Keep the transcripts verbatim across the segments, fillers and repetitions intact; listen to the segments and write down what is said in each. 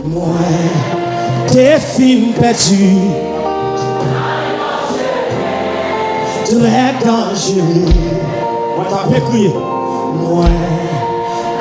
Mwen te fin pèdi. Trè danjere. Mwen t ape kriye. Mwen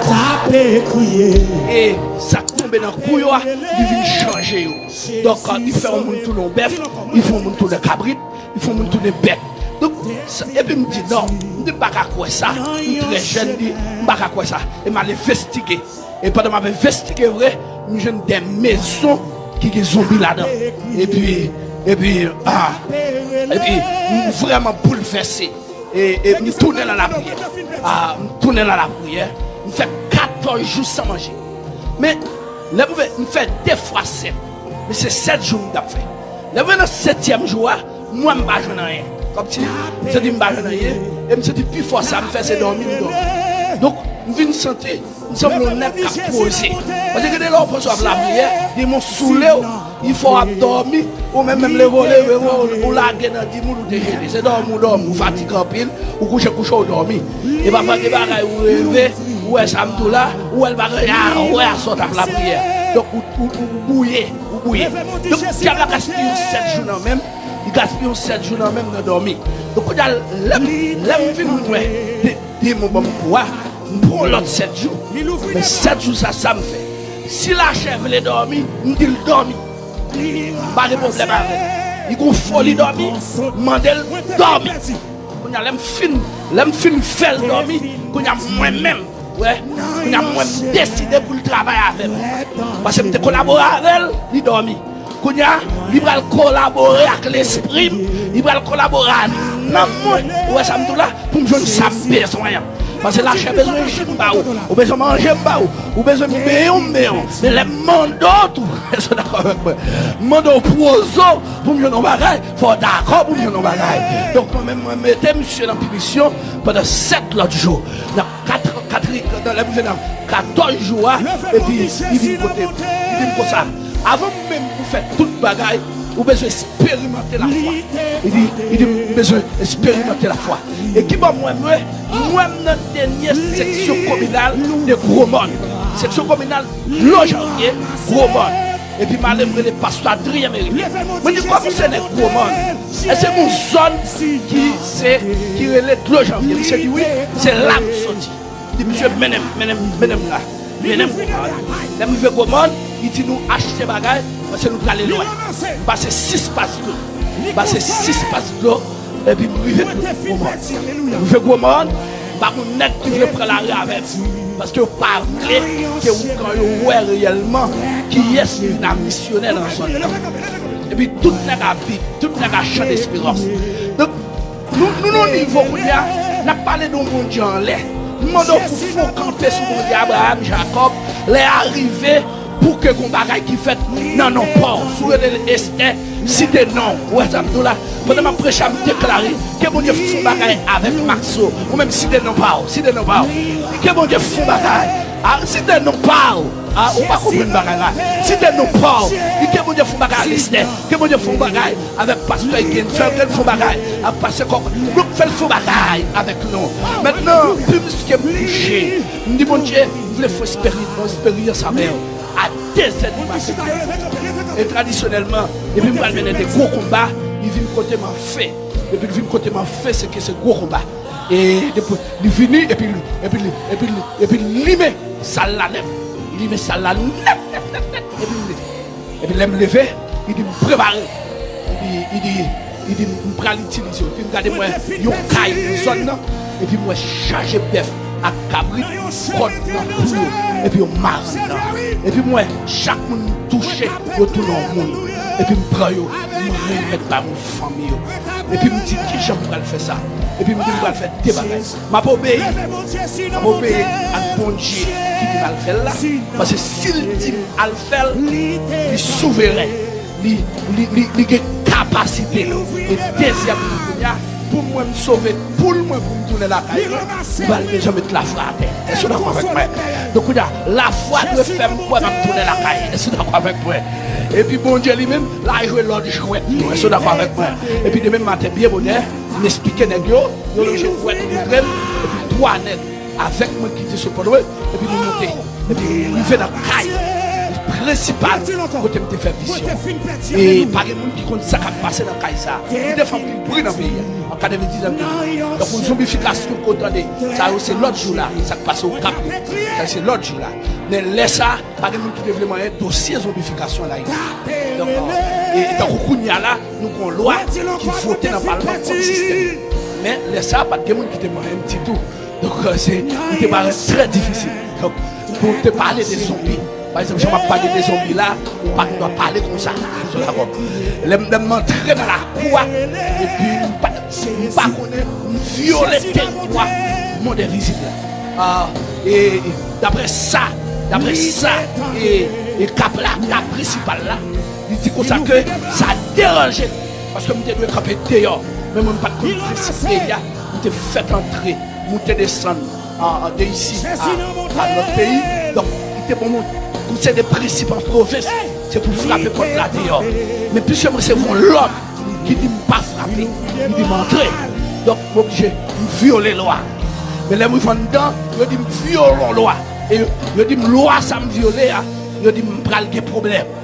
t ape kriye. E sa k tonbe nan kou yo a, li vin chanje yo. Donk, li fè yon moun tounen yon bèf, li fè yon moun tounen kabrit, li fè yon moun tounen bèt. Donk, sa, epi m di, "Non, m di, m pa ka kwè sa. M trè jèn," di, "M pa ka kwè sa." E m al envestige. E pandan m ap envestige vre, m jwenn de mezon ki gen zonbi ladan. Epi, epi, ah, epi, m vrèman boulvèse. E, e m tounen nan lapriyè. Ah, m tounen nan lapriyè. M fè katòz jou san manje. Men, lè m rive, m fè de fwa sèt. Men se sèt jou m t ap fè. Lè m rive nan setyèm jou a, m wè m pa jwenn anyen. Kòmsi, m santi m pa jwenn anyen. E m santi pifò sa m fè se dòmi, m dòmi. Donk, m vin santi m sanble yon nèg k ap poze. Paske gen de lè w panse w ap lapriyè, demon soule w, li fè w ap dòmi, ou menm, menm leve w leve, ou, ou lage nan di moun ou te jete. Se dòmi w dòmi, ou fatige anpil, ou kouche kouche w dòmi. E pafwa gen bagay ou reve, ou wè sa m di w la, ou wè l pa gen anyen a wè a sa w t ap lapriyè. Donk ou, ou, ou bouye, ou bouye. Donk dyab la gaspiye yon sèt jou nan men m, li gaspiye yon sèt jou nan men m nan dòmi. Donk kounye a, lè m, lè m vin wè de, demon ban m kou a, m pran yon lòt sèt jou. Men sèt jou sa, sa m fè? Si lachè vle dòmi, m di l dòmi. M pa gen pwoblèm avè l. Li gon foli dòmi, m mande l dòmi. Kounye a, lè m fin, lè m fin fè l dòmi, kounye a, mwen menm, wè, kounye a, mwen, m deside pou l travay avè m. Paske m te kolabore avè l, li dòmi. Kounye a, li pral kolabore ak lespri m, li pral kolabore ak nanm mwen. Ou wè sa m di w la? Pou m jwenn sa m bezwen an. Paske lachè bezwen ji m ba ou, ou bezwen manje m ba ou, ou bezwen m benyen w m benyen w. Men lè m mande w tou, èske w dakò avèk mwen? M mande w pwozo pou m jwenn yon bagay, fò w dakò pou m jwenn yon bagay. Donk mwen menm, mwen mete misye nan pinisyon pandan sèt lòt jou. Nan kat, kat, nan lè m rive nan katòz jou a, epi li vin kote m. Li di m konsa, avan menm pou fè tout bagay, ou bezwen eksperimante lafwa. Li di, li di, "M bezwen eksperimante lafwa." E ki bò m wè m ye? M wè m nan dènye seksyon kominal de Gwo Mòn. Seksyon kominal Dlo Janvye, Gwo Mòn. Epi m ale m rele pastè Adrien Mérillé. Mwen di, "Kòman se nèg Gwo Mòn? Èske gon zòn ki se, ki rele Dlo Janvye?" Misye di, "Wi, se la m soti." Di, "Misye, mennen m, mennen m, mennen m la. Mennen m Gwo Mòn." Lè m rive Gwo Mòn, li di, "Nou achte bagay, paske nou prale lwen." M pase sis pas dlo. M pase sis pas dlo, epi m rive Gwo Mòn. M rive Gwo Mòn, m pa konn nèg ki vle pran lari avè m. Paske yo pa vle ke ou, kan yo wè reyèlman kiyès ki vin a misyonè nan zòn nan. Epi tout nèg a Bib, tout nèg a Chan Desperans. Donk, Nou, nou nan nivo kounye a, n ap pale de yon Bondye anlè. M mande w pou fè w kanpe sou Bondye Abraram, Jakòb, lè a rive pou ke gon bagay ki fèt nan non pa w. Si w rele l Estè, site non w. Ou wè sa m di w la? Pandan m ap preche a, m deklare, ke Bondye fè yon bagay avèk Maxo. Ou menm site non pa w, site non pa w. Ke Bondye fè yon bagay. A, site non pa w. A, ou pa konprann bagay la. Site non pa w. Di ke Bondye fè yon bagay avèk Estè. Ke Bondye fè yon bagay avèk pastè Etienne. Fè l fè yon bagay avèk pastè Kòk. Donk fè l fè yon bagay avèk nou. Mentnan, piske m kouche, m di, "Bondye, m vle fè eksperyans, eksperyans avè w." A de zè di maten. E tradisyonèlman, depi m pral mennen de gwo konba, li vin kote m anfen. Depi l vin kote m anfen, se ke se gwo konba. E depi li vini, epi li, epi li, epi li, epi li limen sal la nèt. Li limen sal la nèt, nèt, nèt, nèt. Epi m leve. Epi lè m leve, li di m prepare. Li di, li di, li di m pral itilize w. Epi m gade m wè yon kay nan zòn nan. Epi m wè chaje bèf ak kabrit, kòd nan kou yo. Epi yo mare anndan. Epi m wè chak moun touche, yo tounen yon moun. Epi m pran yo, m remèt ba moun fanmi yo. Epi m di, "Kijan m pral fè sa?" Epi m di, "M pral fè de bagay. M ap obeyi. M ap obeyi ak Bondye ki di m al fè l la." Paske si l di m al fè l, li souveren. Li, li, li, li gen kapasite. E dezyèm nan kounye a, pou mwen m sove poul mwen pou m tounen lakay mwen, m pral bezwen met lafwa atè. Èske w dakò avèk mwen? Donk, kounye a, lafwa dwe fè m kwè m ap tounen lakay. Èske w dakò avèk mwen? Epi Bondye li menm, l al jwe lòt jwèt tou. Èske w dakò avèk mwen? Epi demen maten, byen bonè, m esplike nèg yo, yo lonje dwèt montre m, epi twa nèg avèk mwen ki te sou pòdwe, epi nou monte. Epi nou rive nan kay. prensipal kote m te fè vizyon. E pa gen moun ki konn sa k ap pase nan kay sa. M te fè anpil bri nan peyi a. An katrevendiznèf, donk, yon zonbifikasyon ke w tande, sa yo se lòt jou la, sa k pase Okap yo, sa se lòt jou la. Men lè sa, pa gen moun ki te vle manyen dosye zonbifikasyon an Ayiti. Donk, e tankou kounye a la, nou gen yon lwa ki vote nan palman kont sistèm. Men lè sa, pa t gen moun ki te manyen m ditou. Donk, se, li te parèt trè difisil. Donk, pou te pale de zonbi, pa egzanp, jan m ap pale de zonbi la, ou pa gen dwa pale konsa. Lè m, lè m antre nan lakou a, epi m pa, m pa konnen, m vyole teritwa Mont des Visibles la. Ah, e daprè sa, daprè sa, e, e kap la, kap prensipal la, li di konsa ke sa deranje li, paske m te dwe kanpe deyò, men mwen m pa t konn prensip peyi a, m te fèk antre, moute desann, a, a, de isi a, a lòt peyi. Donk, li te ban mwen konsèy de prensip an pwovens, se pou frape pòt la deyò. Men piske m resevwa yon lòd ki di m pa frape, li di m antre. Donk, m oblije, m vyole lwa. Men lè m rive anndan, yo di m vyole yon lwa. E yo, yo di m lwa sa m vyole a, yo di m pral gen pwoblèm.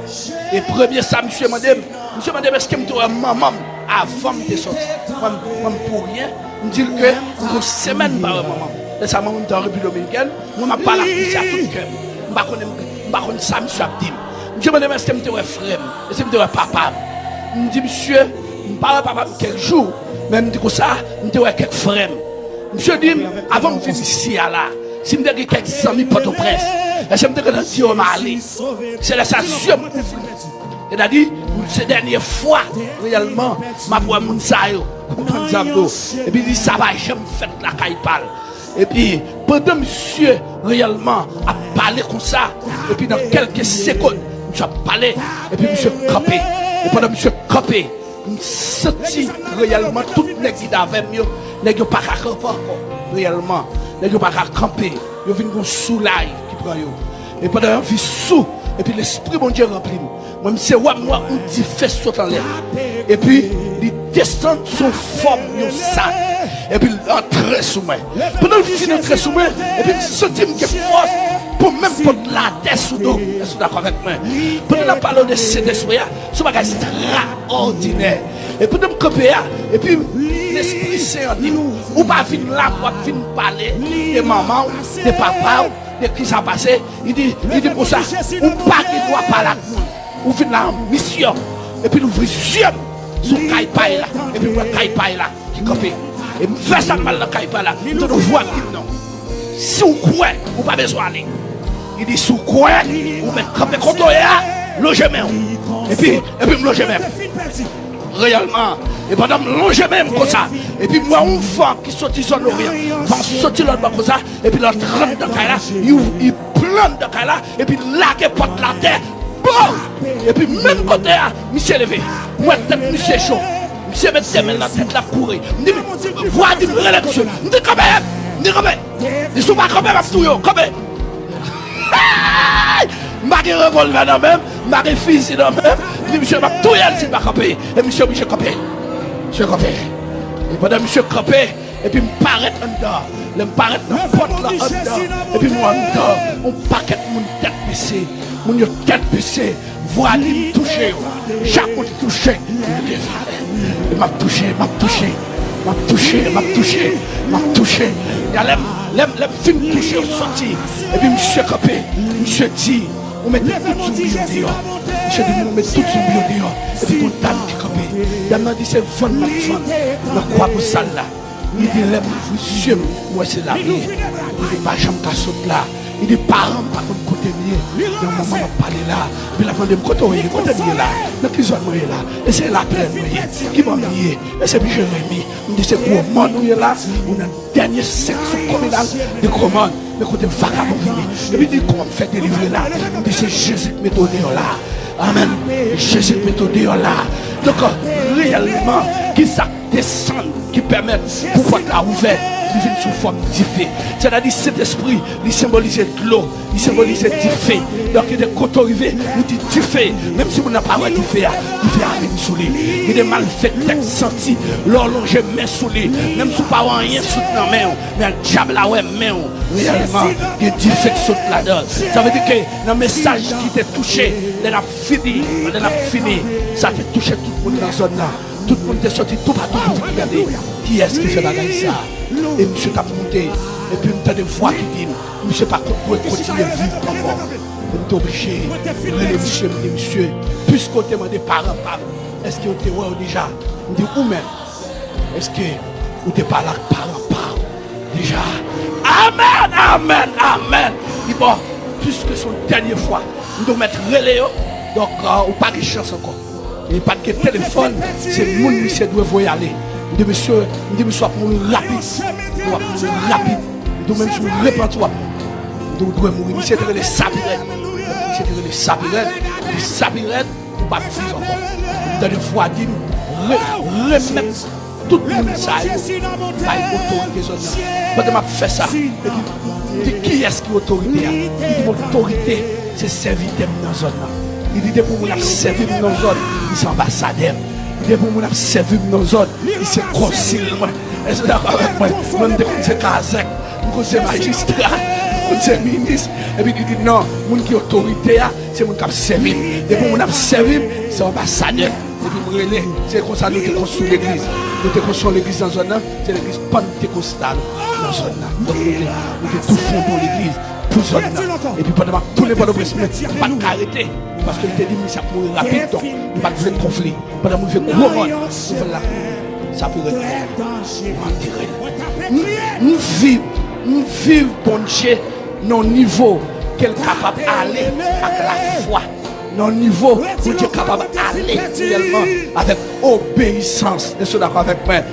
E premye sa misye mande m, misye mande m èske m te wè manman m avan m te sòti. Mwen, mwen, m pou ryen, m di l ke m gon semèn m pa wè manman m. Lè sa manman m te an Repiblik Dominikèn, mwen m ap pale ak misye ak tout kè m. M pa konnen, m pa konn sa misye ap di m. Misye mande m èske m te wè frè m, èske m te wè papa m. M di misye, m pa wè papa m kèk jou, men m di konsa, m te wè kèk frè m. Misye di m, avan m vin isi a la, si m te gen kèk zanmi Pòtoprens, èske m te gentan di yo m ale? Se lè sa zye m ouvri. Sètadi, se dènye fwa, reyèlman, m ap wè moun sa yo. Ou konprann sa m di w? Epi li di sa pa janm fèt lakay pa l. Epi, pandan misye reyèlman ap pale konsa, epi nan kèlke segonn, misye ap pale, epi misye kanpe. E pandan misye kanpe, m santi reyèlman tout nèg ki t avè m yo, nèg yo pa ka kanpe ankò. Reyèlman, nèg yo pa ka kanpe. Yo vin gon soulay ki pran yo. E pandan yo anvi sou, epi Lespri Bondye ranpli m. Mwen, m se wè m wè yon dife sot anlè. Epi, li desann sou fòm yon sa. Epi, l antre sou mwen. Pandan l fin antre sou mwen, epi m santi m gen fòs pou menm pot l atè sou do. Èske w dakò avèk mwen? Pandan n ap pale de Sentespri a, se yon bagay ekstraòdinè. E pandan m kanpe a, epi Lespri Sen an di m, ou pa vin la pou w ap vin pale de manman w, de papa w, de ki sa pase. Li di, li di konsa, ou pa gen dwa pale ak moun. Ou vin la an misyon. Epi l ouvri zye m sou kay pa l la. Epi m wè kay pa l la ki kanpe. E m fè sa m al nan kay pa l la. M tande yon vwa ki di m non. Si w kwè, ou pa bezwen ale. Li di, si w kwè, ou mèt kanpe kote w ye a, lonje men w. Epi, epi m lonje men m. Reyèlman. E pandan m lonje men m konsa, epi m wè yon van ki soti zòn oryan. Van soti lòt bò konsa, epi l antre anndan kay la, li, li pran anndan kay la, epi l lage pòt la atè. Bon! Epi menm kote a, misye leve. M wè tèt misye cho. Misye met de men l nan tèt l ap kouri. M di, vwa di m rele misye. M di, kanpe! M di, kanpe! Li di, si w pa kanpe, m ap touye w. Kanpe! Hey! M pa gen revòlvè nan men m, m pa gen fizi nan men m. M di misye, m ap touye l si l pa kanpe. E misye oblije kanpe. Misye kanpe. E pandan misye kanpe, epi m parèt anndan. Lè m parèt nan pòt la anndan, epi m wè anndan, yon pakèt moun tèt bese. Moun yo tèt bese. Vwa li m touche yo. Chak moun ki touche, yo devale. E m ap touche, m ap touche, m ap touche, m ap touche, m ap touche. Ya lè m, lè m, lè m fin touche yo soti. Epi misye kanpe, misye di, ou mete tout zonbi yo deyò. Misye di, nou mete tout zonbi yo deyò. Epi gon dam ki kanpe. Dam nan di, se vann m ap vann nan kwa bosal la. Li di, lè m ouvri zye m, m wè se la m ye. Li di, m pa janm ka sot la. Li di, paran m pa konn kote m ye. Nan moman m ap pale la, epi l ap mande m, kote w ye? Kote m ye la? Nan ki zòn mwen ye la? E se laplèn mwen ye? Ki bò m ye? E se Jeremi. M di, se Gwo Mòn ou ye la? Ou nan dènye seksyon kominal de Gwo Mòn. Men kote vakabon vini. Epi li di, kòman m fè delivre la? M di, se Jezi k mete w deyò la. Amèn. Jezi k mete w deyò la. Donk, reyèlman, ki sa k desann ki pèmèt pou pòt la ouvè? Li vin sou fòm dife. Sètadi, Sentespri, li senbolize dlo, li senbolize dife. Donk, kote kote w rive, ou di dife. Menm si moun nan pa wè dife a, dife a vin sou li. Gen de malfektè k santi lè w lonje men sou li. Menm si w pa wè anyen sot nan men w, men dyab la wè men w. Reyèlman, gen dife k sot ladan l. Sa vle di ke nan mesaj ki te touche, lè n ap fini, pandan n ap fini, sa te touche tout moun nan zòn nan. Tout moun te soti toupatou pou vin gade kiyès ki fè bagay sa a. E misye t ap moute, epi m tande vwa ki di m, misye pa dwe kontinye viv ankò. E m te oblije rele misye, m di, "Misye, piske w te mande paran pa m, èske yo te wè w deja?" M di, "Ou menm, èske ou te pale ak paran pa w deja?" Amèn, amèn, amèn. Li di, "Bon, piske se yon dènye fwa, m di w mèt rele yo, donk, euh, ou pa gen chans ankò." E pa t gen telefòn, se moun misye dwe voye ale. M di, "Mesye," m di, "misye w ap mouri rapid. W ap mouri rapid." M di, "Menm si w repanti, w ap mouri." M di, "Ou dwe mouri." Misye te rele Sapirèd. Misye te rele Sapirèd. Li di, "Sapirèd, ou p ap viv ankò." M tande vwa di m, "Re-, remèt tout moun sa yo bay otorite zòn nan." Pandan m ap fè sa, epi m di, "Kiyès ki otorite a?" Li di m, "Otorite se sèvitè m nan zòn nan." Li di, "Depi yon moun ap sèvi m nan zòn, li se anbasadè m. Depi yon moun ap sèvi m nan zòn, li se konsil mwen." Èske w dakò avèk mwen? Mwen, m te konn se kazèk, m konn se majistra, m konn se minis. Epi li di, "Non, moun ki otorite a, se moun k ap sèvi m. Depi yon moun ap sèvi m, se anbasadè m." Epi m rele, se konsa nou te konstwi legliz. Nou te konstwi yon legliz nan zòn nan, se legliz Pantekostal nan zòn nan. Donk nou te, nou te tou fonde yon legliz pou zòn nan. Epi pandan m ap tounen Pòtoprens, mwen, m pa t ka rete, paske m te di misye ap mouri rapid, donk m pa t vle konfli. Pandan m rive Gwomòn, nouvèl la kouri. Sapirèd mouri. Yo antere l. M, m viv, m viv Bondye nan yon nivo ke l kapab ale ak lafwa. Nan yon nivo Bondye kapab ale reyèlman avèk obeyisans. Èske w dakò avèk mwen?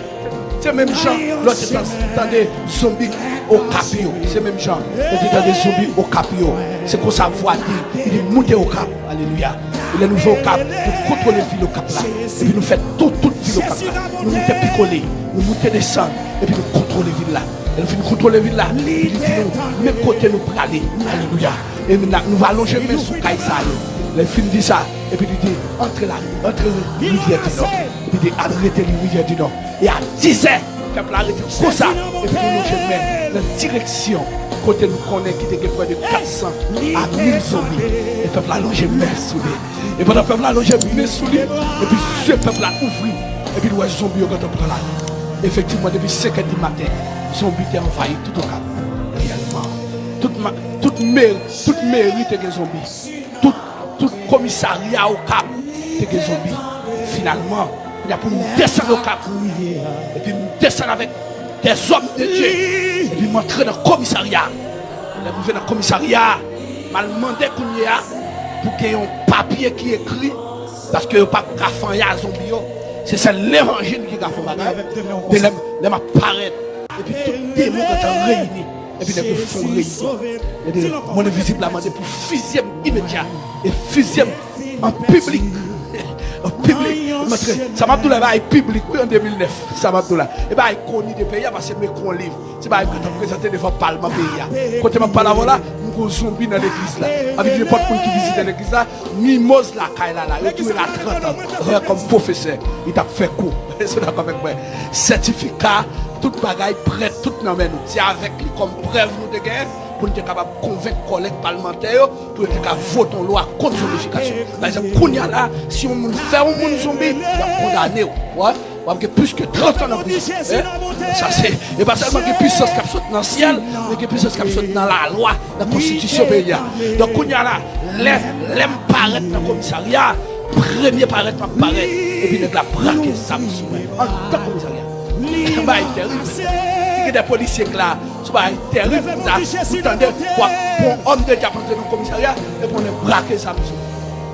Se menm jan lè w te tan-, tande zonbi Okap yo. Se menm jan lè w te tande zonbi Okap yo. Se konsa vwa di, li di, "Moute Okap." Alelouya. E lè nou rive Okap, nou kontwole vil Okap la. Epi nou fè tout, tout vil Okap la. Nou moute pi kole, nou moute desann, epi nou kontwole vil la. Lè nou fin kontwole vil la, li di nou, "Men kote nou prale." Alelouya. E nou, nou va lonje men sou kay sa yo. Lè l fin di sa, epi li di, "Antre la, antre Rivyè di Nò." Epi li di, "Al rete li Rivyè di Nò." E a dizè, pèp la rete konsa, epi nou lonje men nan direksyon kote nou konnen ki te gen prè de kat san a mil zonbi. E pèp la lonje men sou li. E pandan pèp la lonje men sou li, epi zye pèp la ouvri, epi l wè zonbi yo gentan pran lari. Efektivman, depi senk è di maten, zonbi te anvayi tout Okap. Reyèlman, tout ma-, tout meri, tout meri te gen zonbi. Tout, tout komisarya Okap te gen zonbi. Finalman, kounye a pou m desann Okap. Epi m desann avèk dèzòm de Dye. Epi m antre nan komisarya. Lè m rive nan komisarya, m al mande kounye a pou gen yon papye ki ekri, paske yo p ap ka fè anyen a zonbi yo. Se sèl levanjil ki ka fè yon bagay. Men lè m, lè m ap parèt, epi tout demon gentan reyini. Epi nèg yo fè yon reyinyon. Epi mond envizib la mande pou fizye m imedya. E fizye m an piblik. An piblik. M antre. Sa m ap di w la, e bagay piblik, wi, an de mil nèf. Sa m ap di w la. E bagay koni de peyi a, paske m ekri yon liv. Se bagay m gentan prezante devan palman peyi a. Kote m ap pale avè w la, m gen yon zonbi nan legliz la. Sa vle di nenpòt moun ki vizite legliz la, mimoz lakay la la, yo touye l a trant an. Kòm pwofesè, li t ap fè kou. Èske w dakò avèk mwen? Sètifika, tout bagay prèt, tout nan men nou. Se avèk li kòm prèv nou te genyen pou n te kapab konvenk kòlèg palmantè yo pou yo te ka vote yon lwa kont zonbifikasyon. Pa egzanp, kounye a la, si yon moun fè yon moun zonbi, y ap kondane w. W ap gen plis ke trant an nan prizon. Sa se, e pa sèlman gen pisans k ap sot nan syèl, men gen pisans k ap sot nan lalwa, nan konstitisyon peyi a. Donk, kounye a la, lè, lè m parèt nan komisarya, premye parèt m ap parèt, epi nèg la brake zam sou mwen, anndan komisarya. Bay tèrib. Ti gen de polisye k la, sou bay tèrib, pou ta, pou tande, w ap, pou yon òm de Dye ap antre nan komisarya, epi yon nèg brake zam sou mwen.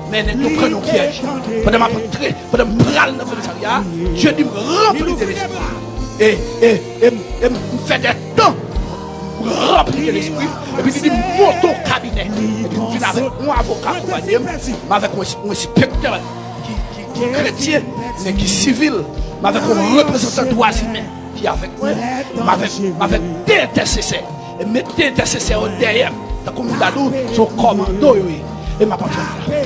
Men nèg yo pran yon pyèj. Pandan m ap antre, pandan m pral nan komisarya, Dye di m ranpli de lespri. E, e, e, m- e m fè de tan, m ranpli de lespri. Epi li di m monte yon kabinè. Epi m vin avèk yon avoka akonpanye m, m avèk yon, yon enspektè ki, ki, ki kretyen, men ki sivil, m avèk yon reprezantan dwa imen. ki avèk mwen, m avèk, m avèk de entèsesè. E m met de entèsesè yo dèyè m, tankou m ta di w, se yon kòmando yo ye. E m ap antre la.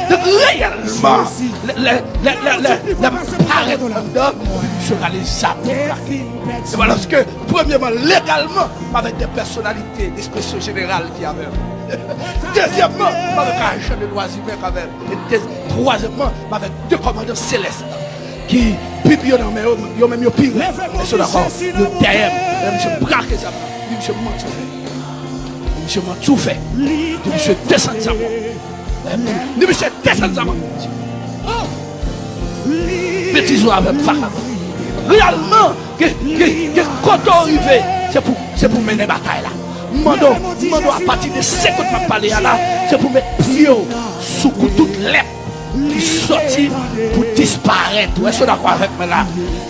Donk, reyèlman, lè, lè, lè, lè, lè, lè m parèt anndan, epi misye rale zam li brake. E pa lòske, premyèman, legalman, m avèk de pèsonalite d'ekspresyon jeneral ki avè m. Dezyèmman, m avèk ajan de dwa imen k avè m. E de, twazyèmman, m avèk de kòmandan selès ki Bib yo nan men yo, yo menm yo pi rèd. Èske w dakò? Yo dèyè m. Lè misye brake zam nan, di misye manti w fè. Di misye manti w fè. Di misye desann zam ou. Di misye desann zam ou. Betiz ou avè m, vakabon. Reyèlman, gen, gen, gen kote w rive, se pou, se pou mennen batay la. M mande w, m mande w apati de segonn m ap pale a la, se pou w met pye w sou kou tout lèt ki sòti pou disparèt. Ou èske w dakò avèk mwen la?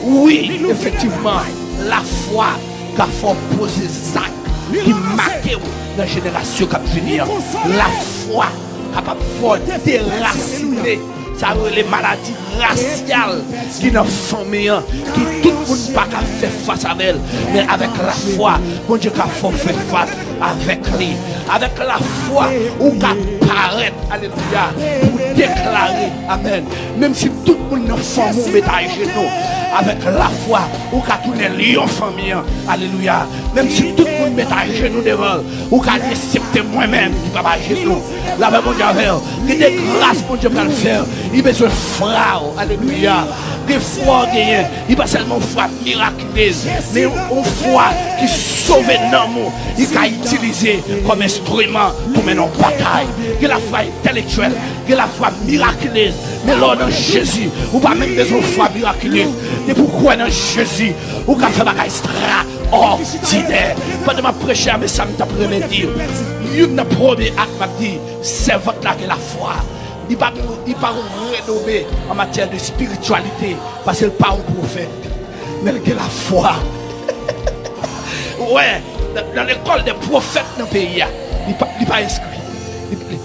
Wi, efektivman, lafwa ka fè w poze zak ki make w nan jenerasyon k ap vini an. Lafwa kapab fè w derasinen sa yo rele maladi rasyal ki nan fanmi an, ki tout moun pa ka fè fas avè l, men avèk lafwa, Bondye ka fè w fè fas avèk li. Avèk lafwa, ou ka parèt, alelouya, pou deklare, amèn. Menm si tout moun nan fanmi w met ajenou, avèk lafwa, ou ka tounen lyon fanmi an, alelouya. Menm si tout moun met ajenou devan l, ou ka di, eksepte mwen menm ki p ap ajenou. Lapè Bondye avè w. Gen de gras Bondye pral fè w. Li bezwen fwa w. Alelouya. Gen fwa w genyen. Li pa sèlman yon fwa mirakilez, men yon, yon fwa ki sove nanm ou. Li ka itilize kòm enstriman pou mennen yon batay. Gen lafwa entèlektyèl. Gen lafwa mirakilez. Men lè w nan Jezi, ou pa menm bezwen yon fwa mirakilez. Depi w kwè nan Jezi, ou ka fè bagay ekstra òdinè. Pandan m ap preche a, men sa m t ap renmen di w. Youn nan premye ak m ap di, sèvant la gen lafwa. Li pa, li pa yon renome an matyè de espirityalite, paske l pa yon pwofèt. Men l gen lafwa. Ou wè, nan, nan lekòl de pwofèt nan peyi a, li pa, li pa enskri. Li, li,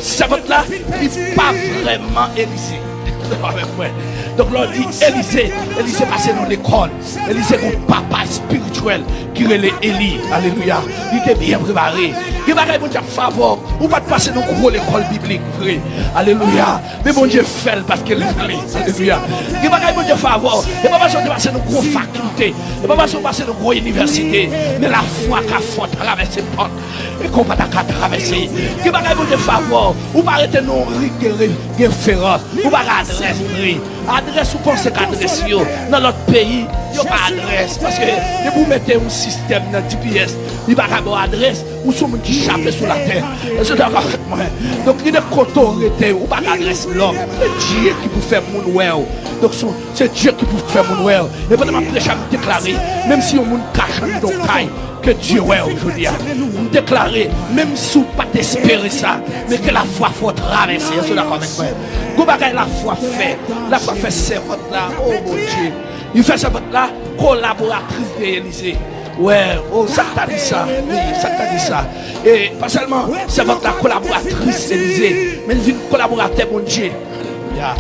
sèvant la, li pa vrèman Elize. Avèk mwen. Donk, lè w di Elize, Elize pase nan lekòl. Elize gen yon papa espirityèl ki rele Eli. Alelouya. Li te byen prepare. Gen bagay Bondye ap fè avè w. Ou pa t pase nan gwo lekòl biblik vre. Alelouya. Men Bondye fè l paske l vle. Alelouya. Gen bagay Bondye fè avè w. E pa paske w te pase nan gwo fakilte. E pa paske w pase nan gwo inivèsite. Men lafwa ka fè w travèse pòt. E ke w pa ta ka travèse. Gen bagay Bondye fè avè w. Ou pa rete nan yon ri ki gen re-, gen referans. Ou pa gen adrès vre. Adrès ou panse k adrès yo nan lòt peyi, yo pa adrès. Paske depi w mete yon sistèm nan G P S, li pa ka ba w adrès, ou se yon moun ki chape sou latè. Èske w dakò avèk mwen? Donk, li de kote w rete, ou pa gen adrès lòm. Se Dye ki pou fè moun wè w. Donk, se, se Dye ki pou fè moun wè w. E pandan m ap preche, m deklare, menm si yon moun kache anndan yon kay, ke Dye wè w jodi a. M deklare, menm si w pa t espere sa, men ke lafwa fè w travèse. Èske w dakò avèk mwen? Gon bagay lafwa fè. Lafwa fè sèvant la, o Bondye. Li fè sèvant la kolaboratris de Elize. Wè, o, sa k ta di sa? Wi, sa k ta di sa? E pa sèlman sèvant la kolaboratris Elize, men li vin kolaboratè Bondye. Alelouya.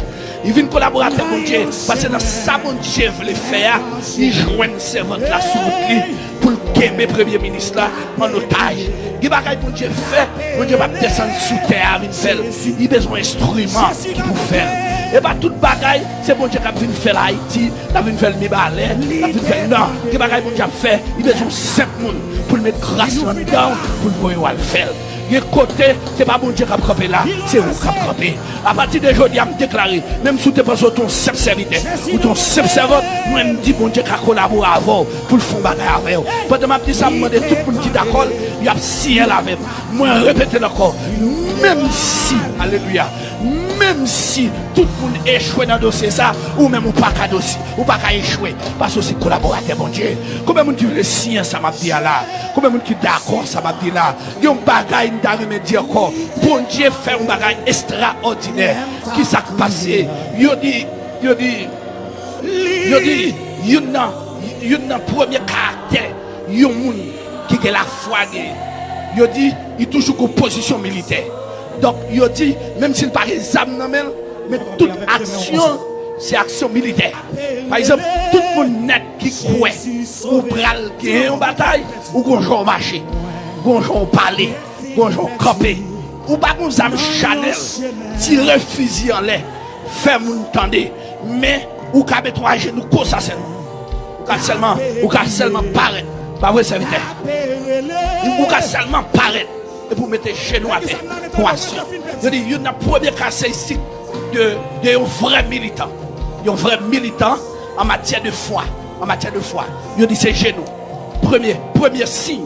Li vin kolaboratè Bondye, paske nan sa Bondye vle fè a, li jwenn sèvant la sou wout li pou l kenbe premye minis la an otaj. Gen bagay Bondye fè, Bondye p ap desann sou tè a vin fè l. Li bezwen enstriman ki pou fè l. E pa tout bagay, se Bondye k ap vin fè l Ayiti, l ap vin fè l Mibalè, l ap vin fè l, non. Gen bagay Bondye ap fè, li bezwen yon senp moun pou l met gras lan anndan w, pou l voye w al fè l. Gen kote, se pa Bondye k ap kanpe la, se ou k ap kanpe. Apati de jodi a, m deklare, menm si w te panse w te yon senp sèvitè, ou te yon senp sèvant, mwen, m di Bondye ka kolabore avè w pou l fè yon bagay avè w. Pandan m ap di sa, m mande tout moun ki dakò l, y ap siyen l avè m. Mwen repete l ankò, menm si, alelouya, menm si tout moun echwe nan dosye sa, ou menm ou pa ka dosye, ou pa ka echwe, paske w se kolaboratè Bondye. Konbyen moun ki vle siyen sa m ap di a la? Konbyen moun ki dakò sa m ap di la? Gen yon bagay m ta renmen di ankò. Bondye fè yon bagay ekstraòdinè. Kisa k pase? Yo di, yo di, yo di, youn nan, youn nan premye karaktè yon moun ki gen lafwa gen, yo di, li toujou gen pozisyon militè. Donk, yo di, menm si l pa gen zam nan men l, men tout aksyon, se aksyon militè. Pa egzanp, tout Moun nèt ki kwè ou pral genyen yon batay, ou gon jan w mache, gon jan w pale, gon jan w kanpe. Ou pa gon zam Chanèl, tire fizi anlè, fè moun tande. Men, ou ka met yon ajenou konsa sèlman. Ou ka sèlman, ou ka sèlman parèt. Pa vre, sèvitè? Ou ka sèlman parèt. Epi w mete jenou atè pou aksyon. Yo di, youn nan premye karakteristik de, de yon vrè militan. Yon vrè militan an matyè de fwa. An matyè de fwa. Yo di se jenou. Premye, premye siy.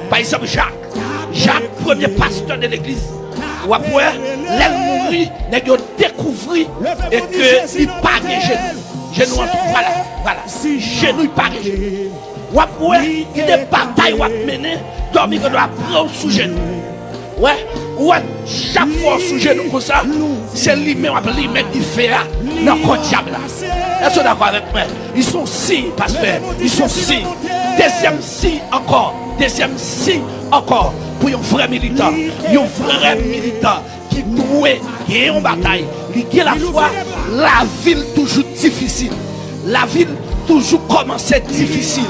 Pa egzanp, Jak. Jak, premye pastè de legliz. W ap wè, lè l mouri, nèg yo dekouvri e ke li pa gen jenou. Jenou an tou, vwala, vwala. Jenou, li pa gen jenou. W ap wè, gen de batay w ap mennen, dòmi gen dwa pran w sou jenou. Wè, ou wè, chak fwa w sou jenou konsa, se limen w ap limen dife a nan kò dyab la. Èske w dakò avèk mwen? Li se yon siy, pastè. Li se yon siy. Dezyèm siy ankò. Dezyèm siy ankò. Pou yon vrè militan. Yon vrè militan ki dwe gen yon batay. Li gen lafwa, lavi l toujou difisil. Lavi l toujou kòmanse difisil.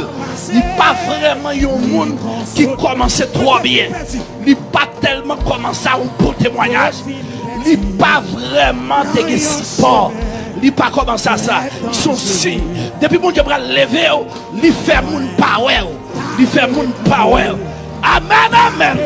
Li pa vrèman yon moun ki kòmanse twò byen. Li pa tèlman kòmanse a yon bon temwayaj. Li pa vrèman te gen sipò. Li pa kòmanse a sa. Li se yon siy. Depi Bondye pral leve w, li fè moun pa wè w. Li fè moun pa wè w. Amèn, amèn.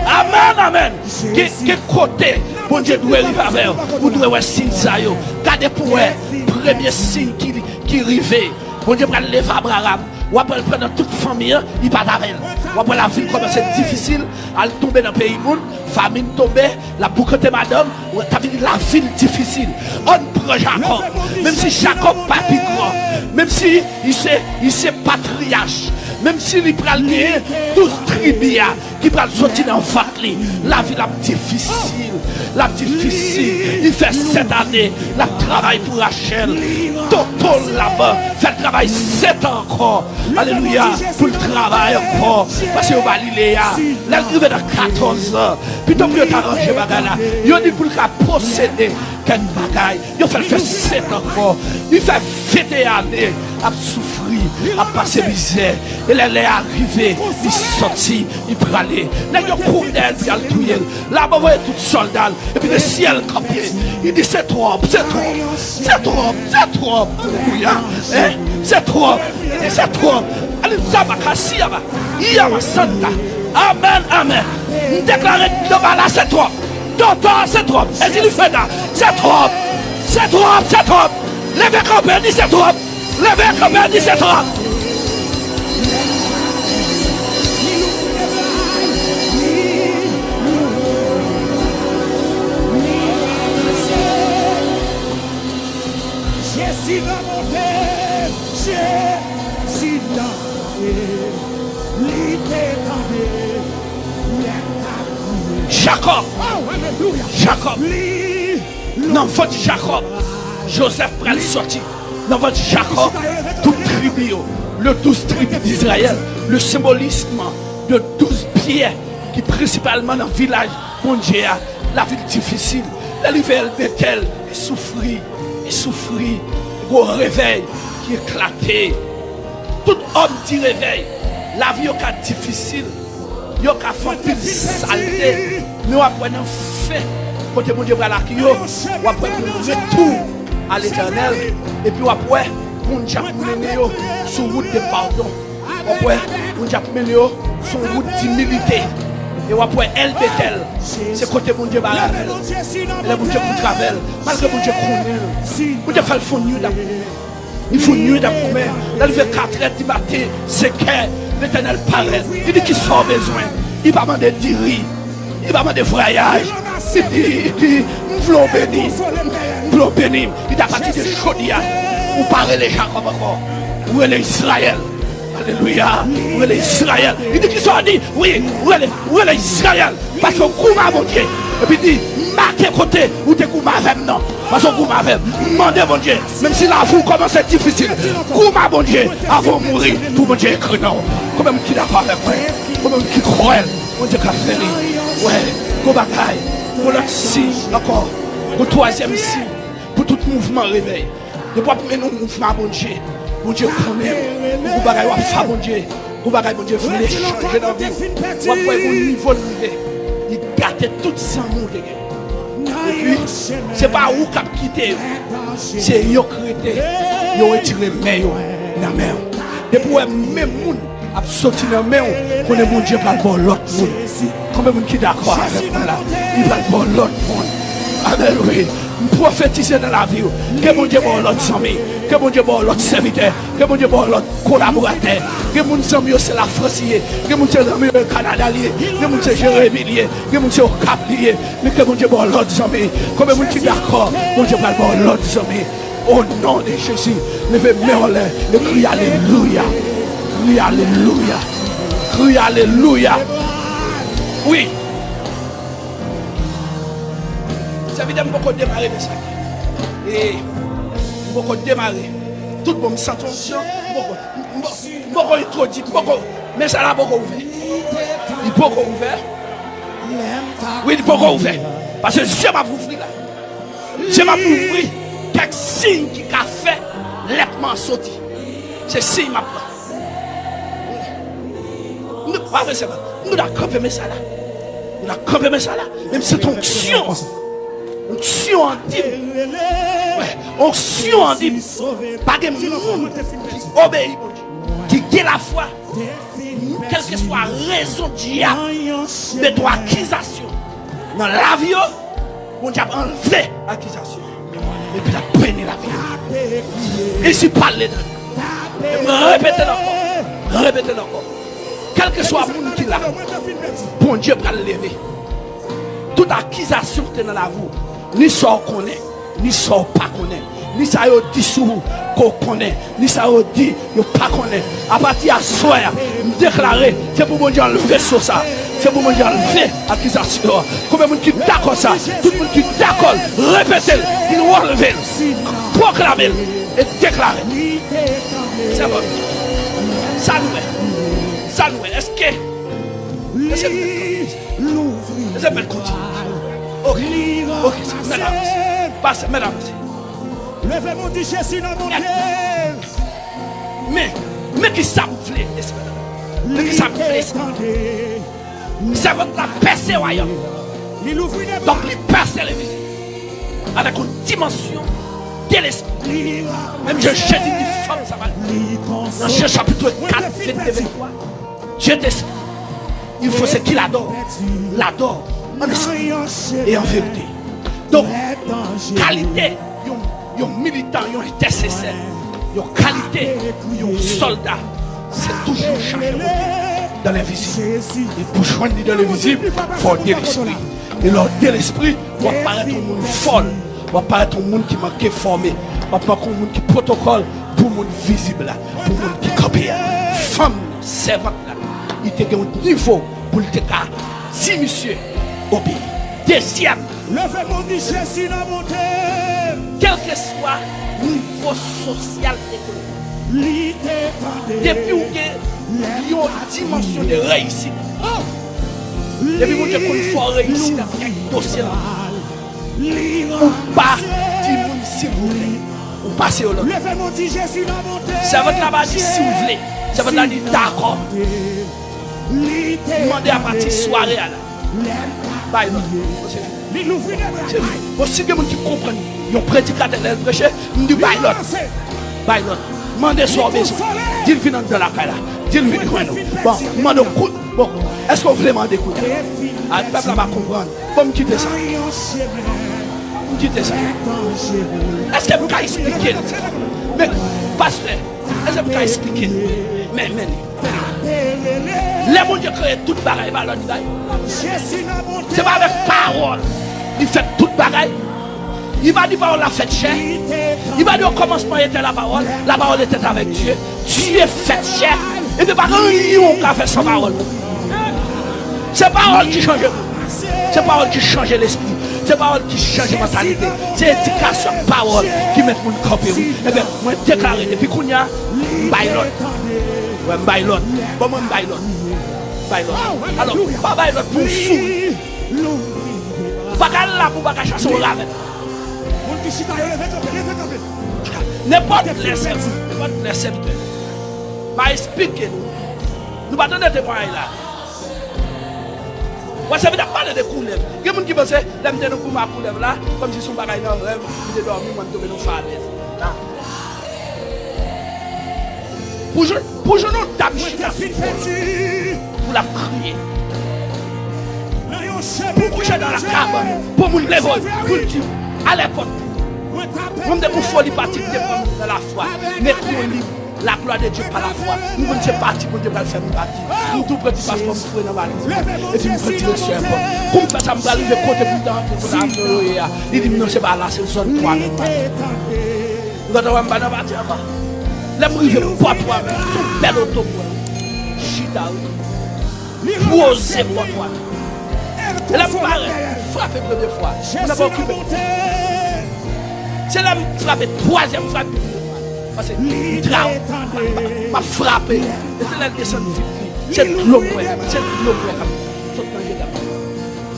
Amèn, amèn. Gen, gen kote Bondye dwe rive avè w. Ou dwe wè siy sa yo. Gade pou wè premye siy ki, ki rive. Bondye pral leve Abraram. W ap wè l pran nan tout fanmi an, li pa t avè l. W ap wè lavi l kòmanse difisil, al tonbe nan peyi moun, famin tonbe, l ap boukante madanm, w ap vini lavi l difisil. Ann pran Jakòb. Menm si Jakòb pa pi gran, menm si li se, li se patriyach, menm si li pral genyen douz tribi a ki pral soti nan vant li, lavi l ap difisil. L ap difisil. Li fè sèt ane, l ap travay pou Rachèl. Tonton Laban fè l travay sèt an ankò. Alelouya. Pou l travay ankò. Paske yo ba li Leya. Lè l rive nan katòz an, pito pou yo ta ranje bagay la, yo di pou l ka posede kèk bagay. Yo fè l fè sèt an ankò. Li fè venteyen ane ap soufri, ap pase mizè. E lè, lè a rive, li sòti, li prale. Nèg yo kouri dèyè l pou y al touye l. Laban voye tout sòlda l. Epi le syèl kanpe. Li di, se twòp, se twòp, se twòp, se twòp. Alelouya. Hein? Se twòp. Li di, se twòp. Alelouya, makasi, yaba. Yaba, santa. Amèn, amèn. M deklare, anba la, se twòp. Doktè, se twòp. Ezi li fè la. Se twòp. Se twòp, se twòp. Leve kanpe, di se twòp. Leve kanpe, di se twòp. Jezi nan monte, Jezi nan monte, li te kanpe, pyè t ap kriye. Jakòb. Oh, alelouya. Jakòb. Li Nan vant Jakòb, Jozèf pral sòti. Nan vant Jakòb, tout tribi yo, le douz tribi d'Izrayèl, le senbolism de douz pyè ki prensipalman nan vilaj Bondye a, lavi l difisil. Lè li veye l Betèl, li soufri, li soufri, gwo revèy ki eklate. Tout òm di revèy, lavi yo ka difisil. Yo ka fè anpil salte, men w ap wè nan fen, kote Bondye pral ak yo, w ap wè yon retou a Letènèl, epi w ap wè Bondye ap mennen yo sou wout de padon. W ap wè Bondye ap mennen yo sou wout dimilite. E w ap wè El Betèl, se kote Bondye pral avè l. Lè Bondye kontre avè l, malgre Bondye konnen l, Bondye fè l fè yon nuit ap Li fout nuit ap goumen. Lè l rive katrè di maten, senkè, Letènèl parèt. Li di, kisa w bezwen? Li pa mande diri. Li pa mande vwayaj. Li di, li di, m vle w beni m. M vle w beni m. Li di, apati de jodi a, ou pa rele Jakòb ankò. Ou rele Izrayèl. Alelouya. Ou rele Izrayèl. Li di, kisa w di? Wi, ou rele, ou rele Izrayèl. Paske w goumen a Bondye. Epi di, make kote ou te goumen avè m nan. Paske w goumen avè m. Mande Bondye, menm si lavi w kòmanse difisil, goumen a Bondye avan w mouri, pou Bondye ekri non w. Konbyen moun ki dakò avèk mwen? Konbyen moun ki kwè Bondye ka fè li? Wè, gon bagay, gon lòt siy ankò, gon twazyèm siy pou tout mouvman revèy. Depi w ap mennen yon mouvman a Bondye, Bondye konnen ou, gon bagay w ap fè Bondye, gon bagay Bondye vle chanje nan vi w. W ap wè gon nivo l rive, li gate tout zanmi w te gen. Epi, se pa ou k ap kite yo, se yo k rete, yo retire men yo nan men w. Depi w wè men moun ap soti nan men w, konnen Bondye pral ba w lòt moun. Konbyen moun ki dakò avèk mwen la? Li pral ba w lòt moun. Amèn, wi. M pwofetize nan lavi w. Ke Bondye ba w lòt zanmi. Ke Bondye ba w lòt sèvitè. Ke Bondye ba w lòt kolaboratè. Gen moun zanmi yo se Lafrans li ye. Gen moun se zanmi yo Kanada li ye. Gen moun se Jeremi li ye. Gen moun se Okap li ye. Men ke Bondye ba w lòt zanmi. Konbyen moun ki dakò? Bondye pral ba w lòt zanmi. O non de Jezi, leve men w anlè e kriye alelouya. Kriye alelouya. Kriye alelouya. Wi. Sèvitè, m poko demare mesaj. E, m poko demare. Tout bon, m santi onksyon. M poko, m poko, m poko entwodui, m poko, mesaj la poko ouvè. Li poko ouvè. Wi, li poko ouvè. Paske zye m ap ouvri la. Zye m ap ouvri kèk siy ki ka fè lèt mwen soti. Se siy m ap pran. Nou, pa vle se pa. Nou ta kanpe men sa la. Nou ta kanpe men sa la. Menm se t onksyon. Onksyon an di m. Wi, onksyon an di m. Pa gen moun ki obeyi Bondye, ki gen lafwa. Kèlkeswa rezon dyab mete w akizasyon nan lavi yo, Bondye ap anlve akizasyon epi l ap beni lavi yo. Isi pale nan e mwen repete l ankò, repete l ankò. Kèlkeswa moun ki la, Bondye pral leve tout akizasyon ki te nan lavi w, ni sa w konnen, ni sa w pa konnen, ni sa yo di sou ou ke w konnen, ni sa yo di yo pa konnen. Apati aswè a, m deklare, se pou Bondye anlve so sa. Se pou Bondye anlve akizasyon an. Konbyen moun ki dakò sa? Tout moun ki dakò l, repete l, di l, releve l, pwoklame l e deklare. Sèvant, sa nou wè? Sa nou wè? Èske, èske nou wè? Louvri. Se bèl kontinye. Ok. Ok, sa, mèt avanse. Pase, mèt avanse. Leve moun di Jezi nan monte. Men, men ki sa m vle, Espri. Men ki sa m vle, Espri. Sèvant la pèse wayòm. Li louvri de bra. Donk, li pèse legliz. Avèk yon dimansyon de lespri. Menm jan Jezi di fanm Samarityen. Nan Jan chapit kat, vennde, venntwa. Je t'explique. Il faut se qu'il adore, l'adore en esprit et en vérité. Donk, kalite yon, yon militan, yon entèsesè, yon kalite yon sòlda, se toujou chache Bondye dans l'invisible. E pou jwenn li dans l'invisible, fò w de lespri. E lè w de lespri, w ap parèt yon moun fòl. W ap parèt yon moun ki manke fòme. W ap parèt yon moun ki pwotokòl pou moun vizib la, pou moun ki kanpe a. Fanm nan, sèvant la, li te gen yon nivo pou l te ka di misye obeyi. Dezyèm, leve moun di Jezi nan monte. Kèlkeswa nivo sosyal, ekonomik, depi w gen yon dimansyon de reyisit, depi Bondye konn fè w reyisi nan kèk dosye nan vi w, ou pa di moun silvouplè, ou pase yo lòt. Sèvant la pa di silvouplè. Sèvant la di dakò. Mande apati sware a la. Bay lòt. Se fini. Bon, si gen moun ki konprann yon predikatè lè l preche, m di bay lòt. Bay lòt. Mande sa w bezwen. Di l vin anndan lakay la. Di l vin jwenn ou. Bon, m mande w kout. Bon, èske w vle mande kounye a? A, pèp la pa konprann. Bon, m kite sa. M kite sa. Èske m ka esplike l? Men, pastè, èske m ka esplike l? Men, men li. Lè Bondye kreye tout bagay, e pa lòd li bay. Se pa avèk pawòl li fè tout bagay. Li pa di pawòl la fèt chè. Li pa di au commencement était la parole, la parole était avec Dieu, Dieu fèt chè. Ebyen, pa gen anyen ou ka fè san pawòl. Se pawòl ki chanje moun. Se pawòl ki chanje lespri. Se pawòl ki chanje mantalite. Se edikasyon ak pawòl ki mèt moun kanpe, wi. Ebyen, mwen deklare depi kounye a, m bay lòd. Wè, m bay lòd. Bon, mwen, m bay lòd. M bay lòd. Alò, pa bay lòd pou w souri. Ou pa ka al la pou w pa ka chache yon ravèt. Moun ki chita yo, leve kanpe, leve kanpe. Nenpòt lè, sèvant, Lè sèvitè, m a esplike nou. Nou pa tande temwayaj la. Wè, sèvitè ap pale de koulèv. Gen moun ki panse, lè m te nan goumen ak koulèv la, kòmsi se yon bagay nan rèv, m te dòmi, mwen m tonbe nan falèz. La. Pou jwenn, pou jwenn yon dam chita sou kò l, pou l ap kriye. Pou kouche nan la kabann, pou moun leve w, pou l di, "Ale kòt." Mwen m te gon foli pati ki te pran m nan lafwa. Met mwen lib. La gloire de Dieu par la foi. M konn se pati Bondye pral fè m pati. M tou pran ti paspò m foure nan valiz mwen. Epi m pran direksyon èpòt. Kou m fè sa, m pral rive kote pou m ta antre, kote avion yo ye a. Li di m, "Non, se pa la, se zòn twa nou pral." M gentan wè m pa nan pati anba. Lè m rive bò twa, men, sou bèl oto m wè. Chita, wi. Poze bò twa. E lè m parèt, frape premye fwa. Moun nan pa okipe m. Se lè m frape twazyèm fwa, pase m tra, m ap frape. E se lè l desann vit li. Se dlo m wè, se dlo m wè k ap sot nan je dam nan.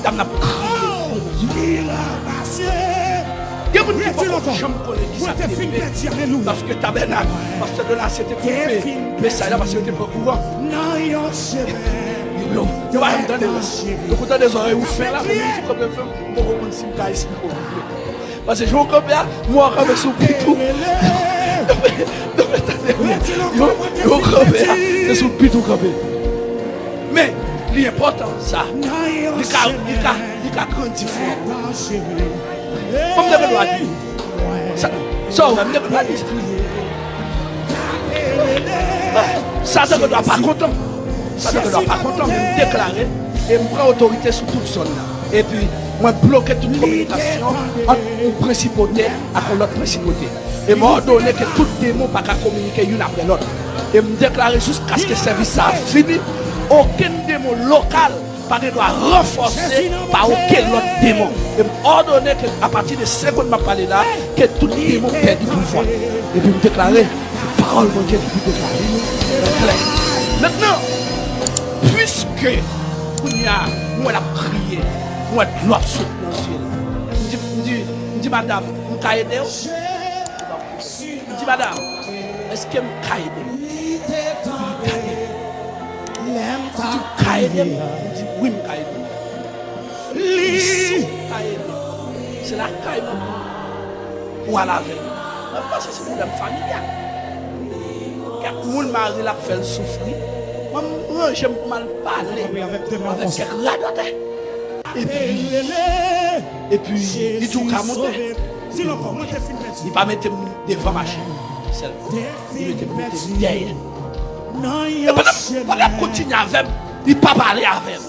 Dam nan ap kriye. Gen moun ki poko janm konnen kisa ki rive. Paske tabènak, pastè Donatien te koupe mesaj la paske yo te pran kouran. Yo, yo pa janm tande mesaj. Yo konn tande zòrèy ou fen la, men menm si w kanpe fen, m poko konn si m ka esplike w. Paske jan w kanpe a, m wè w kanpe sou pit ou. Yo, yo kanpe a, se sou pit ou kanpe. Men, li enpòtan sa. Li ka, li ka, li ka grandi fò. Kòm te gen dwa di. Sa, sa w wè, m te gen dwa di sa. Satan gen dwa pa kontan. Satan gen dwa pa kontan, men m deklare e m pran otorite sou tout zòn nan. Epi, mwen bloke tout kominikasyon ant yon prensipote ak yon lòt prensipote. E m òdone ke tout demon pa ka kominike youn apre lòt. E m deklare jiskaske sèvis sa a fini, okenn demon lokal pa gen dwa ranfòse pa okenn lòt demon. E m òdone ke, apati de segonn m ap pale la, ke tout demon pèdi pouvwa. Epi m deklare, se pawòl Bondye ki pou deklare. Klè. Mentnan, piske kounye a, m wè l ap kriye, m wè dlo ap sot nan zye l. M di, m di, m di, "Madanm, m ka ede w?" M di, "Madanm, èske m ka ede w?" Li gade m. Li di, "Ou ka ede m?" M di, "Wi, m ka ede w." Li di, "Si w ka ede m, se lakay mwen pou, pou w al avè m." Mwen panse se pwoblèm familyal. Kèk moun mari l ap fè l soufri. Mwen, m ranje m pou m al pale avèk kèk radòtè. Epi, epi, li di, "Ou ka monte." Li pa mete m devan machin sèlman. Li mete m dèyè. E pandan, pandan l ap kontinye avè m, li pa pale avè m.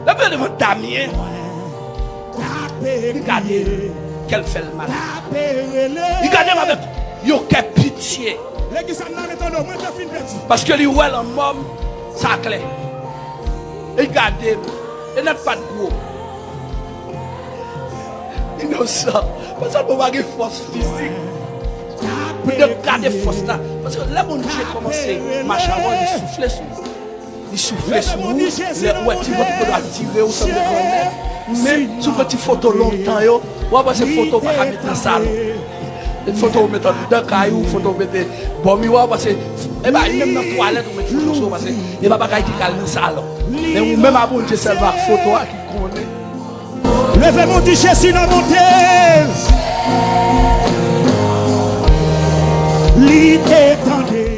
Lè m rive devan Damyen, li gade m, kè l fè l mal. Li gade m avèk yon kè pitye. Paske li wè lanmò m, sa klè. E li gade m. E nèg pa t gwo. Inosan. Paske m pa gen fòs fizik. Pou te gade fòs la. Paske lè Bondye kòmanse mache avè w, li soufle sou ou. Li soufle sou ou. Lè ou wè ti vant ou dwa dire ou sanble grannèg. Men, si w pran ti foto lontan yo, w a panse foto pa ka met nan salon. Foto ou met anndan kay ou, foto ou mete bò miwa, w a panse, e pa menm nan twalèt ou met foto sou ou, paske e pa bagay ki ka al nan salon. Men ou menm a Bondye sèlman ak foto a ki konnen. Leve men w, di Jezi nan monte. Li te tande.